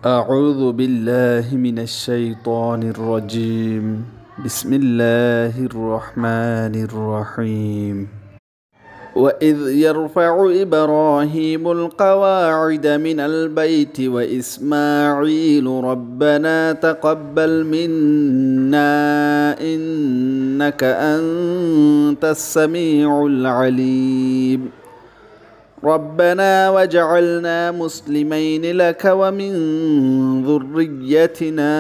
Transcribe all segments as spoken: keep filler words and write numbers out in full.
أعوذ بالله من الشيطان الرجيم. بسم الله الرحمن الرحيم. وإذ يرفع إبراهيم القواعد من البيت وإسماعيل ربنا تقبل منا إنك أنت السميع العليم. ربنا واجعلنا مسلمين لك ومن ذريتنا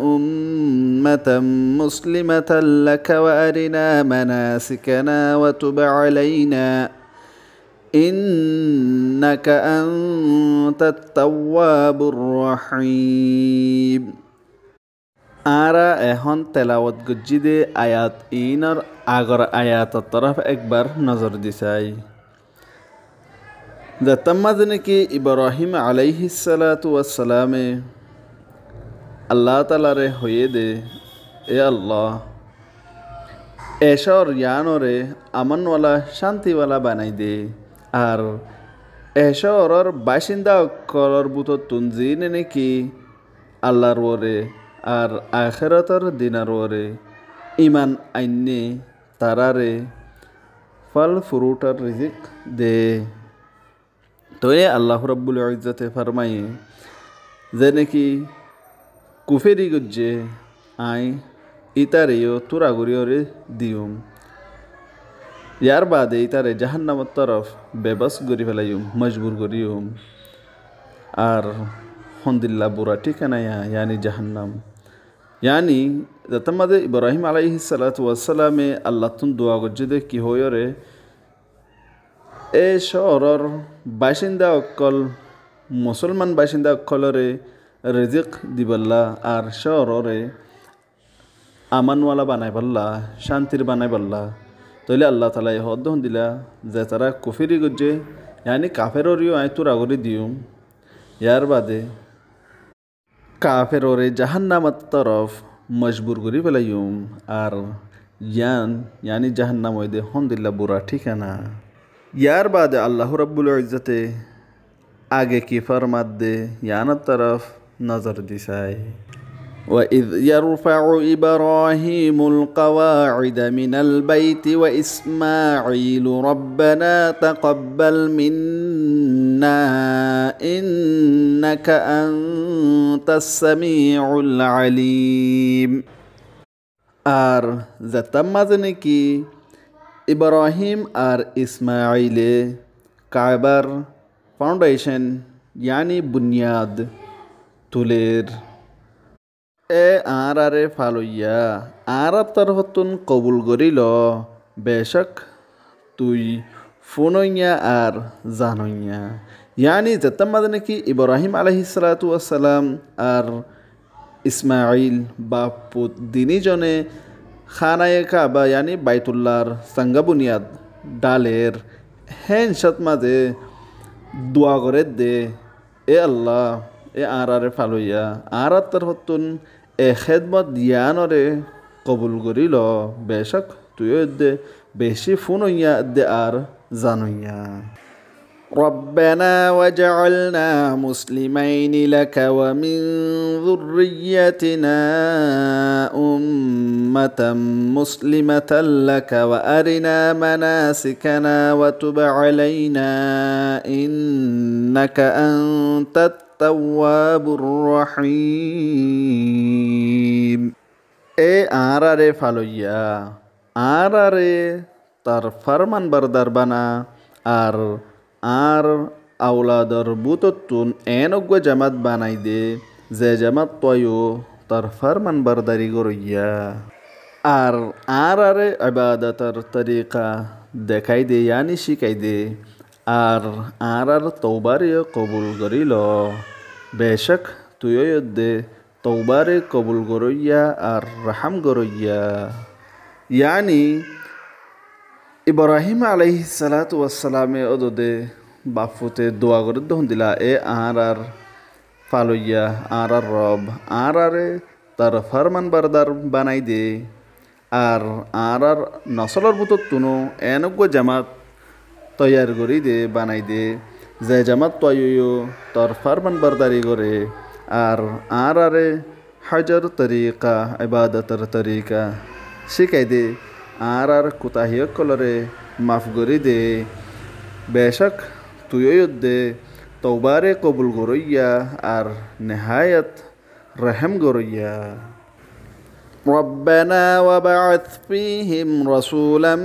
أمة مسلمة لك وأرنا مناسكنا وتب علينا إنك أنت التواب الرحيم. Añára ehón telawot goijjí dé ayat iínor agor ayator torof ekbar nozor di sai. Zettót mazé néki Ibrahím aláihissalátu wassaláme Allah taaláre hoiyé dé, "E Allah, e cóor yíanoré amonwala, cántiwala banai de, ar e cóoror bácinda ókkolor bútottun ziíne néki Allar uore ar akérotor dinor uore iman ainné, taráre fol furutor rizik de." Tóile Allahu Rabbul Izzote formaiye, ze néki kuféri goijjé, añí ítare yó túra goríyoré diyum. Yárbaade ítare jahannamor torof bebos gorí felaiyum, mojbur goríyum. Ar hondilla bura thíkana yá, yaáni jahannam. Yaáni, zettót mazé Ibrahím aláihissalátu wassaláme Allattún dua goijjé dé ki hoóiyoré, e cóoror bácinda ókkol, musolman bácinda ókkoloré rizik dibolla ar cóororé amonwala banaibólla, cántir banaibólla. Tóile Allah taalaye hoódde hondilla, ze tará kuféri goijjé, yaáni kaféroré yó añí túra gorí diyum. Yárbaade kaféroré jahannamor torof mojbur gorí felaiyum. Ar yían, yaáni jahannam óilde hondilla bura thíkana. Yárbaade Allahu Rabbul Izzote age ki formadde yíanor torof nozor di sai. وإذ يرفع إبراهيم القواعد من البيت وإسماعيل ربنا تقبل منا إنك أنت السميع العليم. Ar zettót mazé néki Ibrahím ar Ismaile Kaabar foundation, yaáni buniyad tuler. E añáráre faloiya, añárár torfóttun kobul gorí lo, becók tui fúnoiya ar zanoiya. Yaáni zettót mazé néki Ibrahím aláihissalátu wassalám ar Ismail baf-fut dinízone Hánaye Kaaba, yaáni Baitullar sanga buniyad dháler, héen cót mazé dua gorédde, "E Allah, e añáráre faloiya, añárár torfóttun e hédmot yíanoré kobul gorí lo, becók tui óiye dé bicí fúnoiya dé ar zanoiya." ربنا واجعلنا مسلمين لك ومن ذريتنا أمة مسلمة لك وأرنا مناسكنا وتب علينا إنك أنت التواب الرحيم. E añáráre faloiya, añáráre tar formanbordar bana, ar añár aulador bútottun eén uggúa jamat banai de, ze jamat tuáiyo tar formanbordari goróiya. Ar añáráre ebadator torika dekái de, yaáni cíkai de, ar añárár toubáre yó kobul gorí lo. Becók tui óiye dé toubáre kobul goróiya ar rahám goróiya. Yaáni Ibrahím aláihissalátu wassaláme ódode baf-fute dua gorédde hondilla, "E añárár faloiya, añárár Rob, añáráre tar formanbordar banai de, ar añárár nosolor bútottunó eén uggúa jamat toiyar gorí de, banai de, Ze zamat tuáiyo tor forman bordari gore, ar añárare hajor torika, ibadotor torika cíkai de, añárar kutahi ókkolore maf gorí de. Becók tui óiyodde toubare kobul goróiya ar nehayot rehém goróiya. ربنا وابعث فيهم رسولا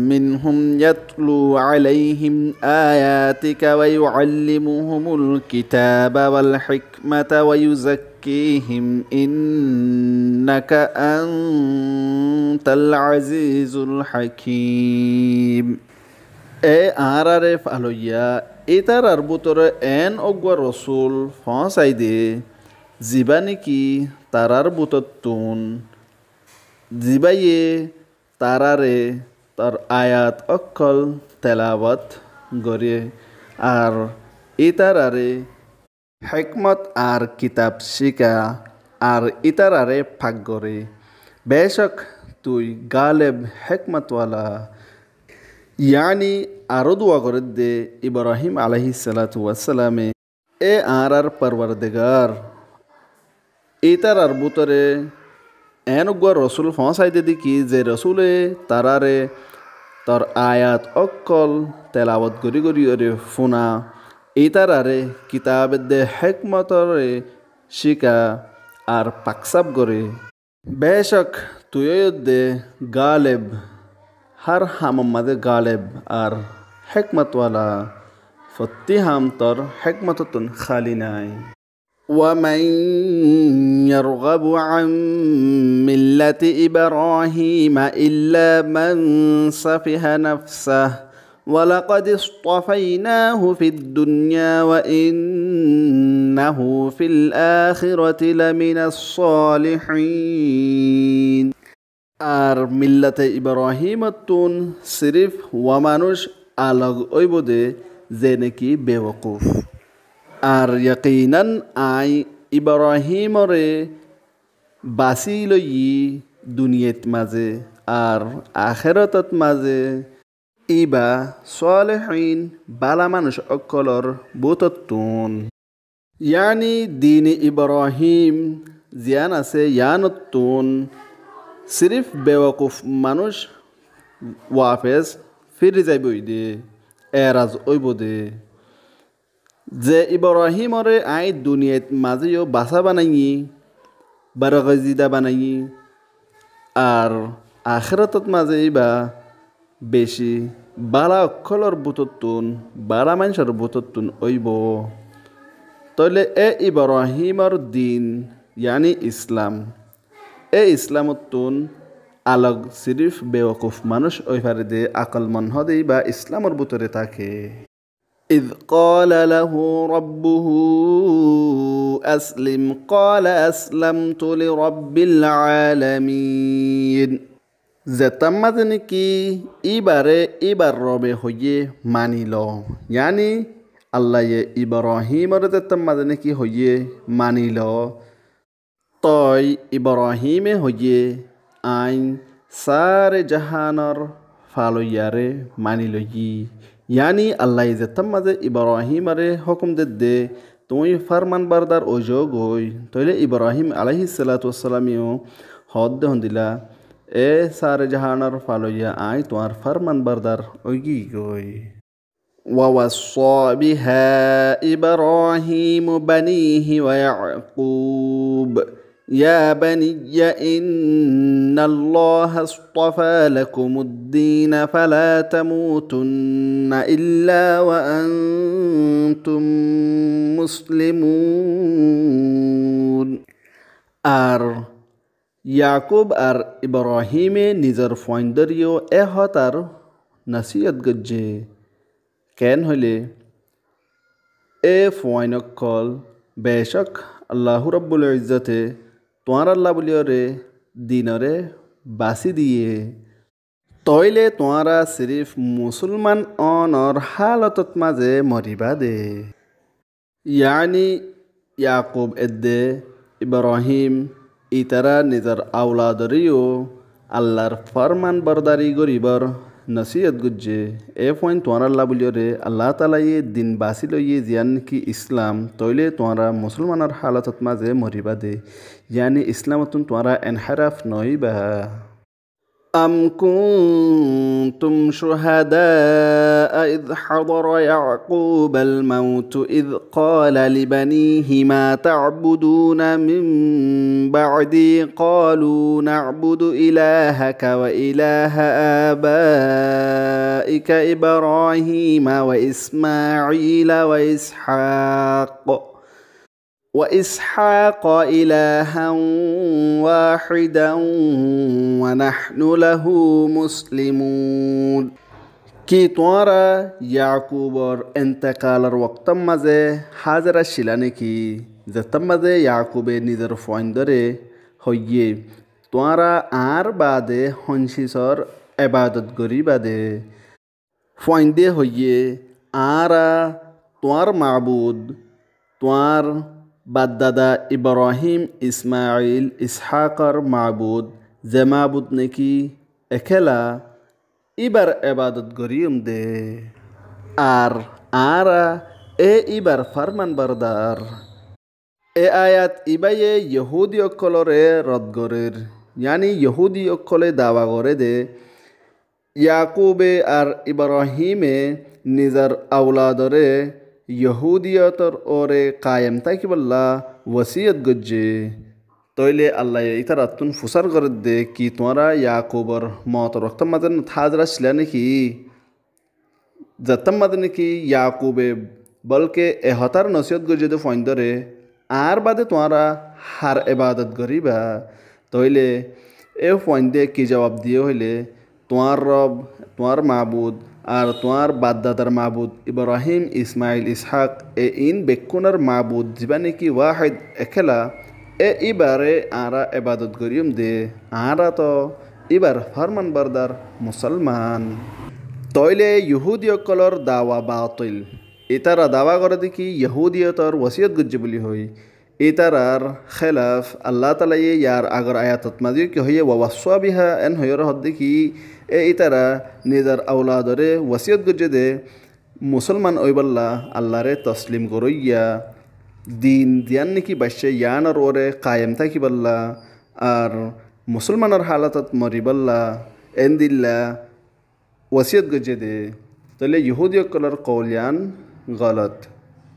منهم يتلو عليهم آياتك ويعلمهم الكتاب والحكمة ويزكيهم إنك أنت العزيز الحكيم. E añárare faloiya, ítarar bútore eén uggúa rosúl foóñsai de, zibá néki tarár bútottun, zibáye taráre tor ayat ókkol telawot goré, ar ítarare hékmot ar kitab cíka, ar ítarare pak goré. Becók tui galeb, hékmotwala. Yaáni aró dua gorédde Ibrahim aláihis salátu wassalame, e añárar Porwardigár, ítarar bútore eén uggúa rosúl foóñsai de deki, ze rosúle taráre tor ayat ókkol telawot gorí goríyore fúna, ítarare kitab edde hékmotore cíka ar pak saf goré. Becók tui óiyodde galeb, hár hamor mazé galeb ar hékmotwala, fottí ham tor hékmotottún háli nái. ومن يرغب عن ملة إبراهيم إلا من سفه نفسه ولقد اصطفيناه في الدنيا وإنه في الآخرة لمن الصالحين. Ar millate Ibrahimottún sirif uá manúic alog óibou de, ze néki bewokuf. Ar yakinan aññí Ibrahimoré basí loiyí duniyait mazé ar akérotot mazé, íba sólehin bála manúic ókkolór bútottún. Yaáni dini Ibrahim ziyán asé yiánottún sirif bewokuf manúic wafes fíri zaiboi de, eraz óibou de. Ze Ibrahimoré aññí duniyait mazé yó basá banaiyí, bargozida banaiyí, ar akérotot mazé íba beci bála ókkolór bútottún, bála maincór bútottún óibou. Tóile e Ibrahimor din, yaáni Islam, e Islamottún alog sirif bewokuf manúic óifarede, akolmon hóde íba Islamor bútore táke. إذ قال له ربه أسلم قال أسلمت لرب العالمين. Zettámmazé néki íbaré íbar robe hoiyé mani lo, yaáni Allaye Ibrahimoré zettámmazé néki hoiyé mani lo, toi Ibrahime hoiyé, aññí sáre jahanor faloiyaré mani loiyí. Yaáni Allaye zettámmazé Ibrahimoré hókum dedde, tuñí forman bordar óizo goi. Tóile Ibrahim aláihis salátu wassalameyó hoódde hondila, e sáre jahanor faloiya, aññí tuáñr forman bordar óigiyí goi. ووصى بها إبراهيم بنيه ويعقوب يا بني إن الله اصطفى لكم الدين فلا تموتن إلا وأنتم مسلمون. Ar Yakub ar Ibrahime nizor fuaindóre yó e hotár nosiyot goijjé. Keén hoilé, e fuain ókkol, becók Allahu Rabbul Izzote tuáñralla buliyóre dinoré basí diyé. Tóile tuáñra sirif musulman ónor hálotot mazé moribá de. Yaáni Yakub edde Ibrahim itará nizor auladoré yó Allar forman bordari goríbar nosiyot goijjé. E fuain tuáñralla buliyóre Allah taalaye din basil óiye ziyán ki Islam, tóile tuáñra musolmanor halotot mazé moribá de, yáni Islamottún tuáñra enhéraf noóiba. أم كنتم شهداء إذ حضر يعقوب الموت إذ قال لبنيه ما تعبدون من بعدي قالوا نعبد إلهك وإله آبائك إبراهيم وإسماعيل وإسحاق وإسحاق إلها واحدا ونحن له مسلمون. Ki tuáñra Yakubor entekalor woktór mazé házir accíla néki? Zettór mazé Yakube nizor fuaindóre hoiyé, tuáñra añár baade hon cisor ebadot goríba de. Fuainde hoiyé, añára tuáñr mabud, tuáñr baddada Ibrahim, Ismail, Ishakor mabud, ze mabud néki ekéla, íbar ebadot goríyum de. Ar añára e íbar forman bordar. E ayat ibáye Yohúdi ókkolóre rod gorér, yáni Yohúdi ókkolé dawa goré de, Yakube ar Ibrahime nizor auladoré Yohúdiyotor uore kayem tákibolla wosiyot goijjé. Tóile Allaye ítarattún fusár gorér de ki tuáñra Yakubor mootor woktór mazé házir accíla néki? Zettór mazé néki Yakube bólke e hotár nosiyot goijjé de fuaindóre, añár baade tuáñra har ebadot goríba? Tóile e fuainde ki zuab diyé hoilé, tuáñr Rob, tuáñr mabud, ar tuáñr baddadar mabud Ibrahim, Ismail, Ishak, e iín bekkúnor mabud zibá néki wahid ekéla, e íbare añára ebadot goríyum de, añára toó íbar forman bordar musolman. Tóile Yohúdi ókkolór dawa batil. Ítara dawa goré de ki Yohúdiyotor wosiyot goijjé buli hoi. Ítarar hélaf Allah taalaye yar agor ayatot mazé ki hoiyé, ووصى بها, en hoiyóre hoó de ki e ítara nizor auladoré wosiyot goijjé de, musolman óibolla, Allaré toslim goróiya, din ziyán néki baiccé yíanor uore kayem tákibolla, ar musolmanor halotot moribólla, endilla wosiyot goijjé de. Tóile Yohúdi ókkolór koul yían golot.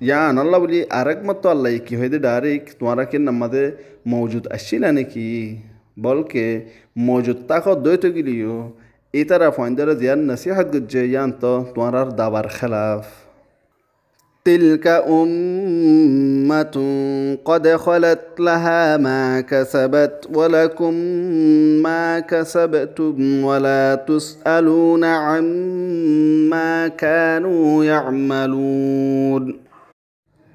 Yíanolla buli arek motto Allaye ki hoiyé de dairek, tuáñra ki ennor mazé moujud accíla néki? Bólke moujud tákot dói toigileyó, ítara fuaindóre ziyán nosiyot goijjé yían toó tuáñrar dabar hélaf. تلك أمة قد خلت لها ما كسبت ولكم ما كسبتم ولا تسألون عما كانوا يعملون.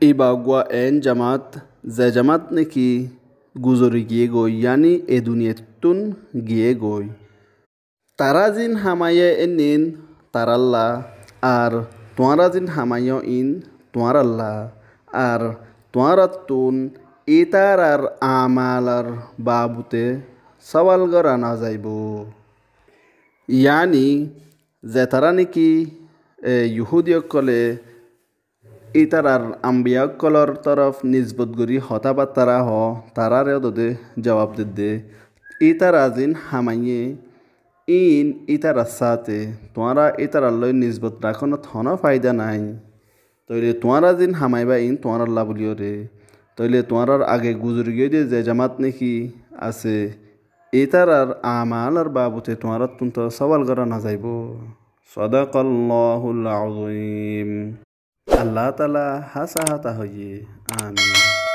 Íba uggúa eén jamat, ze jamat néki guzori giyé goi, yáni e duniyattún giyé goi. Tará zin hamaiyé enín tarálla, ar tuáñra zin hamaiyó iín tuáñrálla, ar tuáñrattún ítarar amalor babute sóal gorá nozaibóu. Yáni ze tará néki, e, Yohúdi ókkolé ítarar ambiya ókkolór torof nisbot gorí hotábattára hoó, taráre ódode zuab dedde. Ítara zin hamaiyé, iín ítarar sáte, tuáñra ítarallói nisbot rakónot honó faida nái. Tóile tuáñra zin hamaibá iín tuáñrálla buliyóre. Tóile tuáñrar age guzori giyói de ze jamat néki asé, ítarar amalor babute tuáñrattún toó sóal gorá nozaibóu. صدق الله العظيم. Allah taala hása hotá hoiyé. Amin.